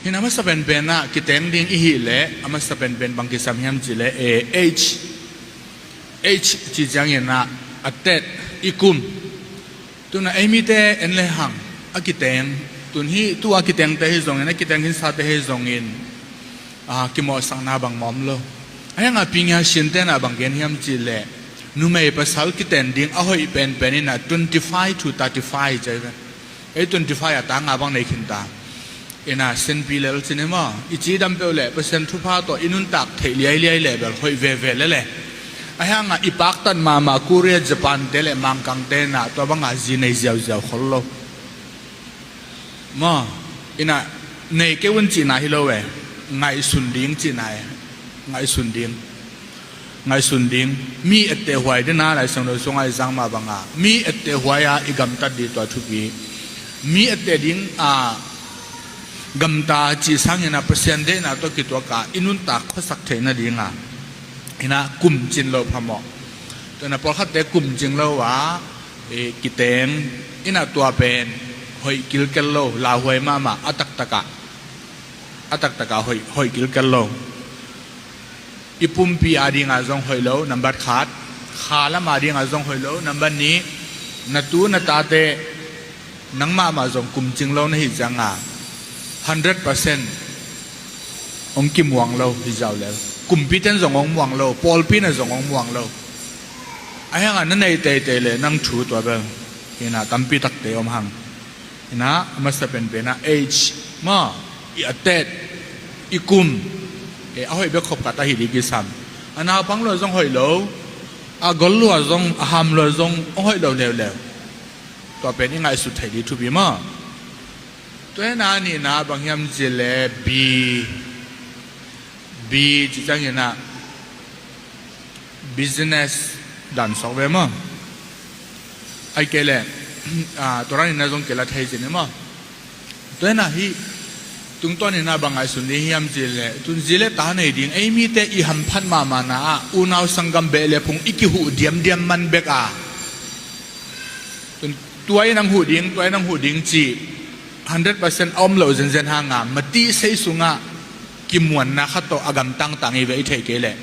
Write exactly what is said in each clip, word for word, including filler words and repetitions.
Ina masa penpen ah kiteng ding i hih leh a masa penpen bang kisam hiam cih leh, eh, age, age cih ciangin ah a tet, i kum. Tuna ei mite en le hang a kiteng, tun hi tu a kitengte hi zongin, a kiteng hinsate hi zongin, ah, kimawhsakna bang mawm lo. A hiangah pingia sinte na bang gen hiam cih leh numei pasal kiten ding a hoih penpen ina twenty five to thirty five cai ve. Ei twenty five a tanga bang nei khin ta. Ina sinpi lel cin hi maw, i cidam peuh leh Pasian thupha tawh i nuntak theih liailiai leh bel hoih veve lele. A hiangah i paktat mahmah Korea, Japan te le Mangkang te na tua banga zi nei ziauziau khol lo. Maw, ina nei kei un cihna hi lo e. Ngaihsun ding cihna e. Ngaihsun ding. Ngaihsun ding. Mi etteh huai dena Laisiangtho sungah i zang mah banga mi etteh huai a i gamtat ding tua thupi. Mi etteh ding a gamta cih sangin a Pasian deihna tawh kituaka i nuntak khuasak theih nadinga ina kumcing lo phamawh. Tuina pawlkhatte kumcing lo a, eh, kiteng ina tua pen hoih kilkel lo, lauhuai mahmah, a taktakah, a taktakah hoih, hoih kilkel lo. I pumpi adinga zong hoih lo, nambat khat. Kha lam adinga zong hoih lo, nambat nih. Na tu na tate nangmahmah zong kumcing lo na hih cianga hundred percent hong kimuang lo hi zaulel. Kumpiten zong hong muang lo, pawlpi na zong hong muang lo. A hiangah na nei teitei le nang thu tua bel ina tampi takte om hang. Ina a masa penpen ah age maw, i a tet, i kum, eh, a hoih bek khop khat ahi ding kisam. A naupang lua zong hoih lo, a gol lua zong, a ham lua zong a hoih lo leuleu. Tua pen i ngaihsut theih ding thupi maw. Tua hi na a nihna bang hiam cih leh B, B cih ciangin ah business dan sawk ve maw. Ai kei leh, ah, tua dan ina zong kila thei cin hi maw. Tua hi na hi tungtawn ina bang ngaihsun ding hiam cih leh tun zi le ta nei ding ei mite i hamphat mahmahna ah unau sanggam beh le phung i kihuh diamdiam man bek a, tun tua in ang huh ding, tua in ang huh ding cih hundred percent a om lo zenzen hanga matih sei sungah kimuanna khat tawh a gamtang tang i ve i theih kei leh.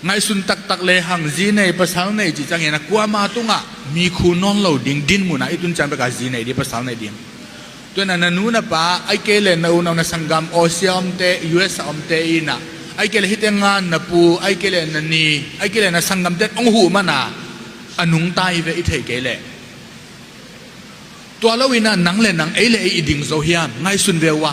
Ngaihsun taktak le hang zi nei pasal nei cih ciangin a kuama tungah mi khu nawn lo ding dinmun ah i tun ciang bek a zi nei ding, pasal nei ding. Tua hi na na nu na pa, ai kei leh na unau na sanggam Asia omte, U S a omte ina, ai kei leh hite ngan na pu, ai kei leh na ni, ai kei leh na sanggamte hong huh man a a nungta i ve i theih kei leh. Tua lo ina nang le nang, ei le ei i ding zo hiam? Ngaihsun ve uh a,